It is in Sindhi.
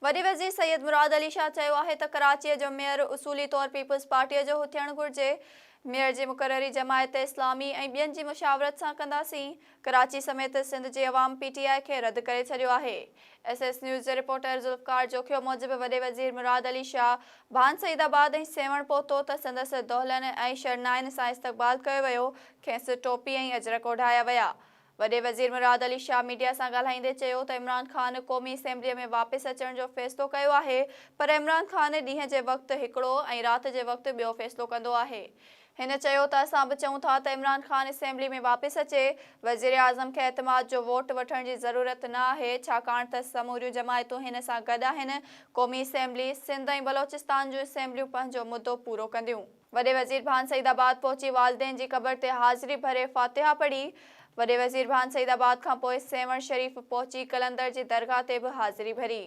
وڏي وزير سيد مراد علي شاهه چيو آهي ته ڪراچيء جو ميئر اصولي طور پيپلز پارٽيء جو ٿيڻ گهرجي، ميئر جي مقرري جماعت اسلامي ۽ ٻين جي مشاورت سان ڪنداسين، ڪراچي سميت سنڌ جي عوام پي ٽي آء کي رد ڪري ڇڏيو آهي. ايس ايس نيوز جي رپورٽر ذوالفقار جوکيو موجب وڏي وزير مراد علي شاهه ڀان سعيد آباد ۽ سيوهڻ پهتو ته سندس دهلن ۽ شرنائين سان استقبال ڪيو ويو، کيس ٽوپي ۽ اجرڪ اوڍايا ويا. وڏي وزير مراد علي شاهه ميڊيا سان ڳالهائيندي چيو ته عمران خان قومي اسيمبلي ۾ واپس اچڻ جو فيصلو ڪيو آهي پر عمران خان ڏينهن جي وقت هڪڙو ۽ رات جي وقت ٻيو فيصلو ڪندو آهي. هن چيو ته اسان به چئون ٿا ته عمران خان اسيمبلي ۾ واپس اچي، وزيراعظم کي اعتماد جو ووٽ وٺڻ جي ضرورت نه آهي ڇاڪاڻ ته سموريون جماعتون هن سان گڏ آهن، قومي اسيمبلي، سنڌ ۽ بلوچستان جون اسيمبليون پنهنجو مدو پورو ڪنديون. وڏي وزير ڀان سعيد آباد پهچي والدين جي قبر تي حاضري ڀري فاتحه پڙهي. وڏي وزير ڀان سعيد آباد کانپوء سيوهڻ شريف پهچي قلندر جي درگاهه تي به حاضري ڀري.